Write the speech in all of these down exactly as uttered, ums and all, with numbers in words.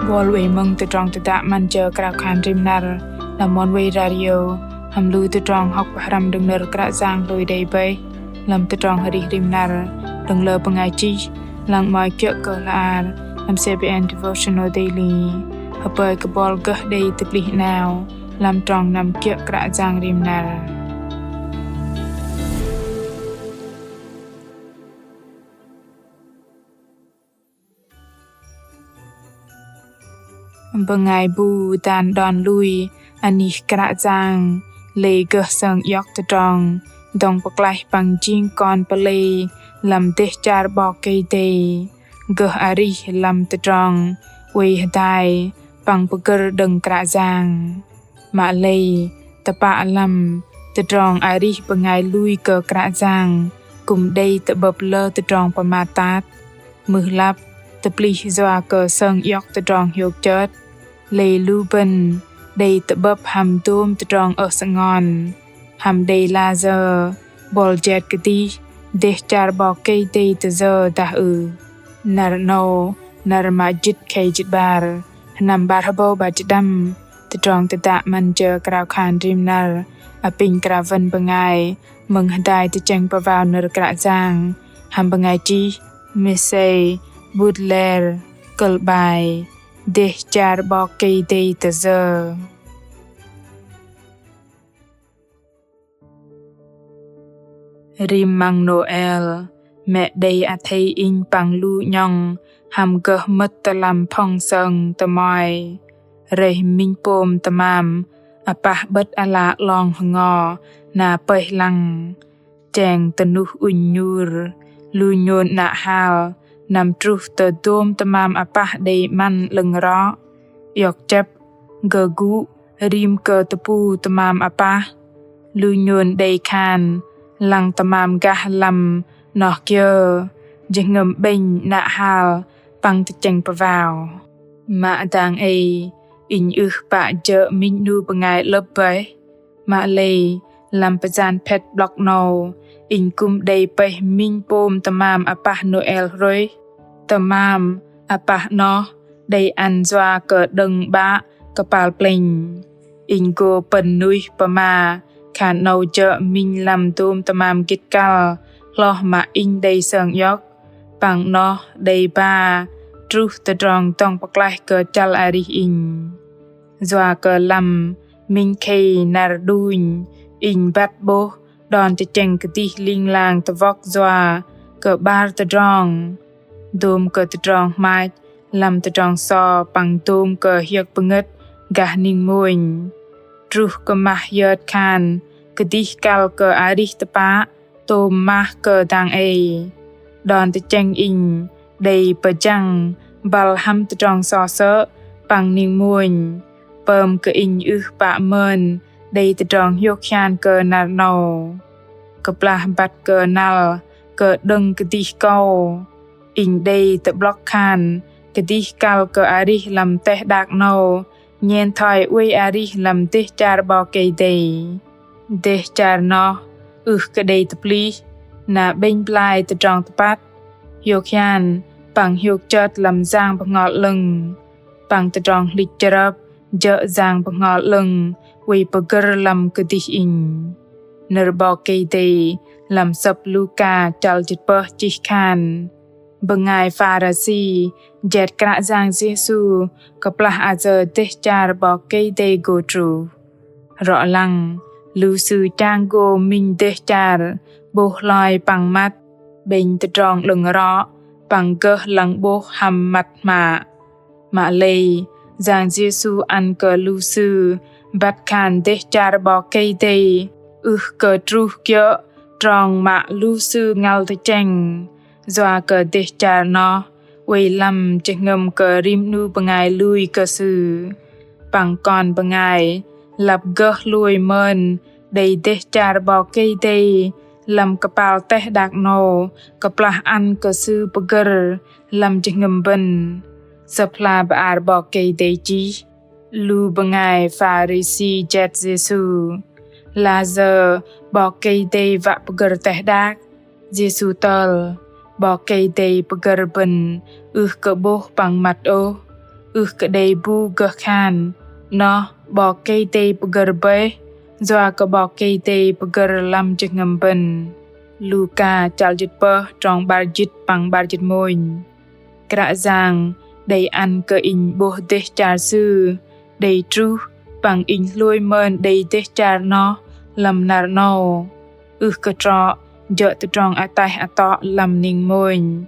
Bol wei mơ̆ng tơdrong tơdă 'Măn jơ krao khan rim năr lăm Oneway Radio hăm lu tơdrong hŏk pơhrăm đơ̆ng nơ̆r Kră Yang hlôi đei bơih lăm tơdrong arih rim năr đơ̆ng lơ bơngai chih lăng 'mơ̆i kiơ̆ kơ hla ar lăm CBN Devotional Daily. Hơpơi kơ bol gơh đei tơplih 'nao lăm trong năm kiơ̆ Kră Yang rim năr. Bơngai bu dan đon lui anih Kră Yang lei gơh sơng iŏk tơdrong dŏng pơklaih păng jing kon pơlei lăm dêh char 'Bok Kei-Dei, gơh arih lăm tơdrong oei hơdai păng pơgơ̆r đơ̆ng Kră Yang. Mă lei, tơpă lăm tơdrong arih bơngai lui kơ Kră Yang kư̆m đei tơ'bơ̆p lơ tơdrong pơmat tat, mưh lăp, tơplih yua kơ sơng iŏk tơdrong hiôk chơt. Lei lu bơ̆n đei tơ'bơ̆p hăm dôm tơdrong ơh sơngon. Hăm đei layơ bol jet kơdih dêh char 'Bok Kei-Dei tơyơ dah ưh? Năr 'nâu, năr mă jĭt khei jĭt 'bar, sơnăm 'bar hơbâu 'bar jĭt đăm, tơdrong tơdă 'Măn jơ krao khan rim năr apinh krao wăn bơngai mơ̆ng hơdai tơchĕng pơwao nơ̆r Kră Yang hăm bơngai chih Macy Butler, kơ̆l 'bai Dêh char 'Bok Kei-Dei tơyơ. Rim măng Nôel, mĕ đei athei inh păng lu 'nhŏng hăm gơh mơ̆t tơ lăm phŏng sơng tơmoi. Rơih minh pôm tơmam apah 'bơ̆t ala 'long hngo na pơih lăng. Cheng tơnuh ŭnh nhur, lu nhôn 'nă hal năm truh tơ dôm tơmam apah đei 'măn 'lơ̆ng rŏ. Iŏk chĕp, gơgŭ, rim kơ tơpu tơmam apah. Lu nhôn đei khan lăng tơmam gah lăm noh kiơ, jơhngơ̆m 'bĕnh 'nă hal păng tơchĕng pơwao. Mă dang ei, inh ưh pă jơ̆ minh 'nu bơngai 'lơ̆p bơih. Mă lei, lăm pơyan phĕt 'blŏk 'nâu, inh kư̆m đei pơih minh pôm tơmam apah Nôel hrôih. Tơmam apah 'noh đei ăn yua kơ đơ̆ng 'Bă kơpal plĕnh. Inh gô pơ̆n nuih pơma khan 'nâu jơ̆ minh lăm dôm tơmam gĭt kăl hloh mă inh đei sơng iŏk. Păng 'noh đei ba truh tơdrong dŏng pơklaih kơ chăl arih inh. Yua kơ lăm minh khei năr đunh, inh băt 'bôh đon tơchĕng kơdih ling lang tơwŏk yua kơ 'bar tơdrong. Dôm kơ tơdrong hmach lăm tơdrong so păng dôm kơ hiơ̆k pơngơ̆t gah ning mônh. Truh kơ mah hiơt khan kơdih kăl kơ arih tơpă tôm mah kơ dang ei. Đon tơchĕng inh đei pơjăng băl hăm tơdrong so sơ̆ păng ning mônh. Pơm kơ inh ưh pă mơn đei tơdrong hiôk hian kơ năr 'nâu. Kơplah băt kơnăl kơ đơ̆ng kơdih kâu, inh đei tơ'blŏk khan kơdih kăl kơ arih lăm teh đak 'nâu nhen thoi oei arih lăm dêh char 'Bok Kei-Dei. Dêh char noh ưh kơ đei tơplih, na 'bĕnh blai tơdrong tơpăt, hiôk hian păng hiôk chơt lăm Yang Bơhngol 'Lơ̆ng. Păng tơdrong hlĭch chrơp jơ̆ Yang Bơhngol 'Lơ̆ng oei pơgơ̆r lăm kơdih inh. Nơ̆r 'Bok Kei-Dei lăm sơ̆p Luka chăl jĭt pơh chih khan: Bơngai Pharisi jet Kră Yang Yêsu kơplah ayơ dêh char 'Bok Kei-Dei gô truh. Rŏ lăng, lu sư chang gô minh dêh char 'bôh hloi păng măt, 'bĕnh tơdrong 'lơ̆ng rŏ păng gơh lăng 'bôh hăm măt hmă. Mă lei, Yang Yêsu ăn kơ lu sư băt khan dêh char 'Bok Kei-Dei ưh kơ truh kiơ̆ trong mă lu sư ngăl tơchĕng. Yua kơ dêh char noh oei lăm jơhngơ̆m kơ rim 'nu bơngai lui kơ sư. Păng kon bơngai lăp gơh hlôi mơn đei dêh char 'Bok Kei-Dei lăm kơpal teh đak 'nâu kơplah ăn kơ sư pơgơ̆r lăm jơhngơ̆m bơ̆n. Sơ̆p hla bơar 'Bok Kei-Dei chih: Lu bơngai Pharisi jet Yêsu: Layơ 'Bok Kei-Dei wă pơgơ̆r teh đak? Yêsu tơl: 'Bok Kei-Dei pơgơ̆r bơ̆n ưh kơ 'bôh păng măt ôh. ưh kơ đei bu gơh khan, noh 'Bok Kei-Dei pơgơ̆r bơih, yua kơ 'Bok Kei-Dei pơgơ̆r lăm jơhngơ̆m bơ̆n. Luka chăl jĭt pơh trong 'bar jĭt păng 'bar jĭt mônh. Kră Yang đei ăn kơ inh 'bôh dêh char Sư đei truh păng inh hlôi mơn đei dêh char noh lăm năr 'nâu. Ưh kơ trŏ jơ̆ tơdrong ataih atŏ lăm ning mônh.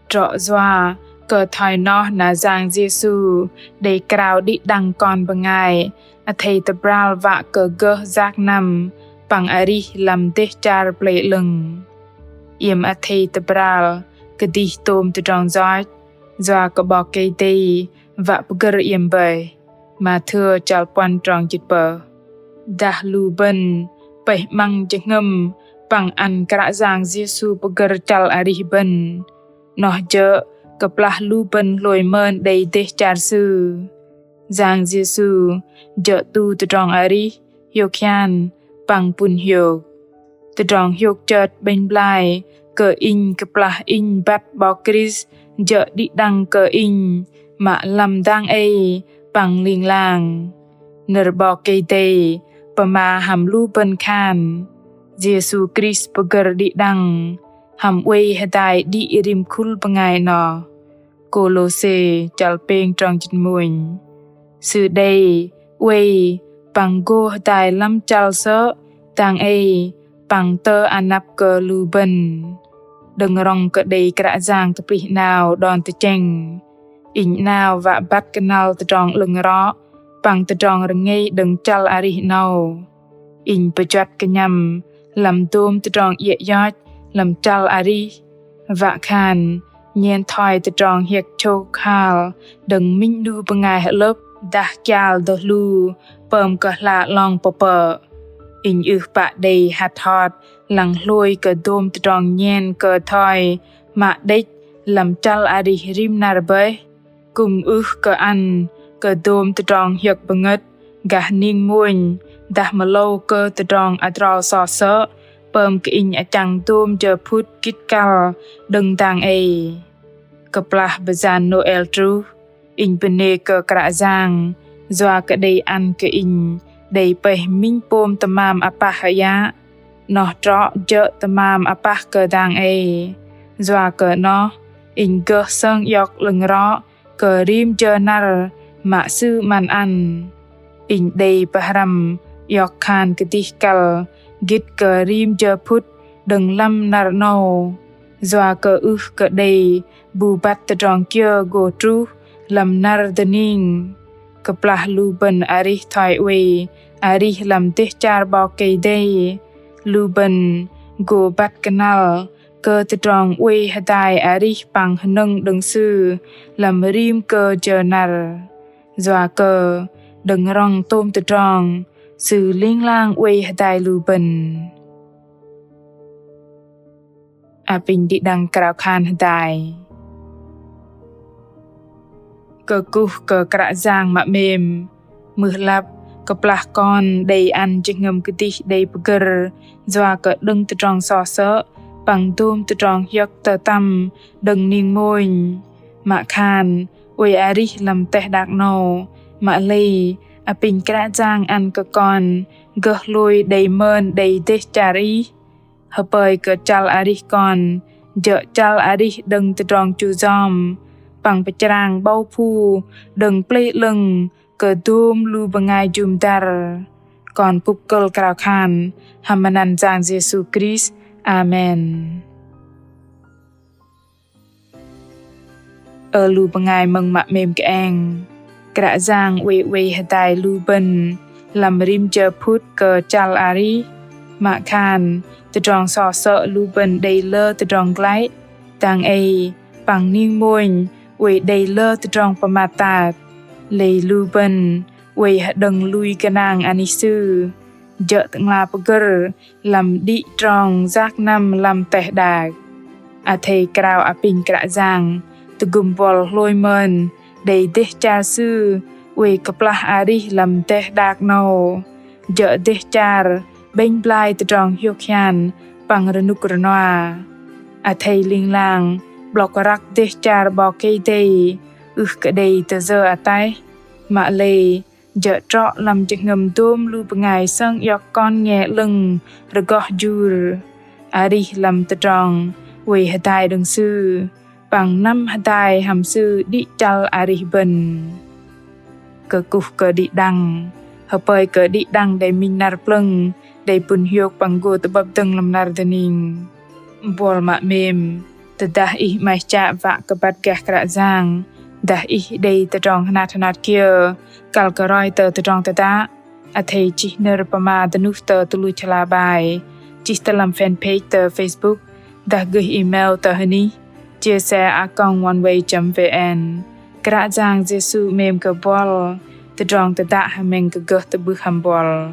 Trŏ yua kơ thoi noh na Yang Yêsu đei krao đĭ đăng kon bơngai athei tơbral wă kơ gơh yak năm păng arih lăm dêh char Pơlei 'lơ̆ng. Iĕm athei tơbral kơdih tôm tơdrong yoch, yua kơ 'Bok Kei-Dei wă pơgơ̆r iĕm bơih. Mathiơ chăl puăn trong jĭt pơh. Dah lu bơ̆n pơih 'măng jơhngơ̆m păng ăn Kră Yang Yêsu pơgơ̆r chăl arih bơ̆n, noh jơ̆ kơplah lu bơ̆n hlôi mơn đei dêh char Sư. Yang Yêsu jơ̆ tu tơdrong arih, hiôk hian păng pŭn hiôk. Tơdrong hiôk chơt 'bĕnh blai kơ inh kơplah inh băt 'Bok Krist jơ̆ đĭ đăng kơ inh mă lăm dang ei păng ling lang. Nơ̆r 'Bok Kei-Dei pơma hăm lu bơ̆n khan Yêsu Krist pơgơ̆r đĭ đăng hăm oei hơdai đĭ rim khul bơngai noh. Kôlôse chăl pêng trong jĭt mônh. Sư đei oei păng gô hơdai lăm chăl sơ̆ dang ei păng tơ anăp kơ lu bơ̆n. Đơ̆ng rŏng kơ đei Kră Yang tơplih 'nao đon tơchĕng, inh 'nao wă băt kơnăl tơdrong 'lơ̆ng rŏ păng tơdrong rơngei đơ̆ng chăl arih 'nâu. Inh pơjuăt kơnhăm lăm dôm tơdrong iĕ yoch lăm chăl arih. Wă khan nhen thoi tơdrong hiĕk chôk hal đơ̆ng minh 'nu bơngai hơlơ̆p dah kial dơh lu pơm kơ hla 'long pơpơ̆. Inh ưh pă đei hăt hot lăng hlôi kơ dôm tơdrong nhen kơ thoi mă đĕch lăm chăl arih rim năr bơih. Kư̆m ưh kơ ăn kơ dôm tơdrong hiơ̆k bơngơ̆t gah ning mônh dah mơlâu kơ tơdrong adrol soh sơ̆ pơm kơ inh achăng dôm jơ phŭt gĭt kăl đơ̆ng dang ei. Kơplah bơyan Nôel truh, inh bơnê kơ Kră Yang yua kơ đei ăn kơ inh đei pơih minh pôm tơmam apah hơyă. Noh trŏ jơ̆ tơmam apah kơ dang ei. Yua kơ noh, inh gơh sơng iŏk 'lơ̆ng rŏ kơ rim jơ năr mă Sư 'măn ăn. Inh đei pơhrăm iŏk khan kơdih kăl gĭt kơ rim jơ phŭt đơ̆ng lăm năr 'nâu. Yua kơ ưh kơ đei bu băt tơdrong kiơ gô truh lăm năr dơning. Kơplah lu bơ̆n arih thoi oei arih lăm dêh char 'Bok Kei-Dei, lu bơ̆n gô băt kơnăl kơ tơdrong oei hơdai arih păng hơnơ̆ng đơ̆ng Sư lăm rim kơ jơ năr. Yua kơ đơ̆ng rŏng tôm tơdrong, Sư ling lang oei hơdai lu bơ̆n. Apinh đĭ đăng krao khan hơdai. Kơkuh kơ Kră Yang mă 'mêm. Mưh lăp kơplah kon đei ăn jơhngơ̆m kơdih đei pơgơ̆r yua kơ đơ̆ng tơdrong soh sơ̆ păng dôm tơdrong hiơ̆k tơtăm đơ̆ng ning mônh. Mă khan oei arih lăm teh đak 'nâu, mă lei apinh Kră Yang ăn kơ kon gơh hlôi đei mơn đei dêh char Ih. Hơpơi kơ chăl arih kon jơ̆ chăl arih đơ̆ng tơdrong chu yom păng pơchrang 'bâu phu đơ̆ng Pơlei 'lơ̆ng kơ dôm lu bơngai jŭm dăr. Kon pŭk kơ̆l krao khan hăm măt anăn Yang Yêsu Krist. Amen. Ơ lu bơngai mơ̆ng mă 'mêm kơeng. Kră Yang oei oei hơdai lu bơ̆n lăm rim jơ phŭt kơ chăl arih. Mă khan tơdrong soh sơ̆ lu bơ̆n đei lơ tơdrong glăi, dang ei păng ning mônh oei đei lơ tơdrong pơmat tat. Lei lu bơ̆n oei hơđơ̆ng lui gơnang anih Sư, jơ̆ Tơ'ngla pơgơ̆r lăm đĭ trong yak năm lăm teh đak. Athei krao apinh Kră Yang tơgŭm buăl hlôi mơn đei dêh char Sư oei kơplah arih lăm teh đak 'nâu, jơ̆ dêh char 'bĕnh blai tơdrong hiôk hian păng rơnŭk rơnua. Athei ling lang 'blŏk răk dêh char 'Bok Kei-Dei Ưh kơ đei tơjơ ataih, mă lei jơ̆ trŏ lăm jơhngơ̆m dôm lu bơngai sơng iŏk kon nge 'lơ̆ng rơgoh jur arih lăm tơdrong oei hơdai đơ̆ng Sư păng năm hơdai hăm Sư đĭ chăl arih bơ̆n. Kơkuh kơ đĭ đăng, hơpơi kơ đĭ đăng đei minh năr plơ̆ng đei pŭn hiôk păng gô tơ'bơ̆p dơ̆ng lăm năr dơning. Buăl mă 'mêm, tơdah ih 'maih chă wă kơ băt gah Kră Yang, dah ih đei tơdrong hơnat hơnat kiơ kăl kơ roi tơ tơdrong tơdă, athei chih nơ̆r pơma dơnuh tơ tơluch hla bơar, chih tơ lăm fanpage tơ Facebook, dah gơih email tơ hơnih chia sẻ a còng oneway chấm vn. Kră Yang Yêsu 'mêm kơ buăl. Tơdrong tơdă hơmĕng kơ gơh tơ'bưh hăm buăl.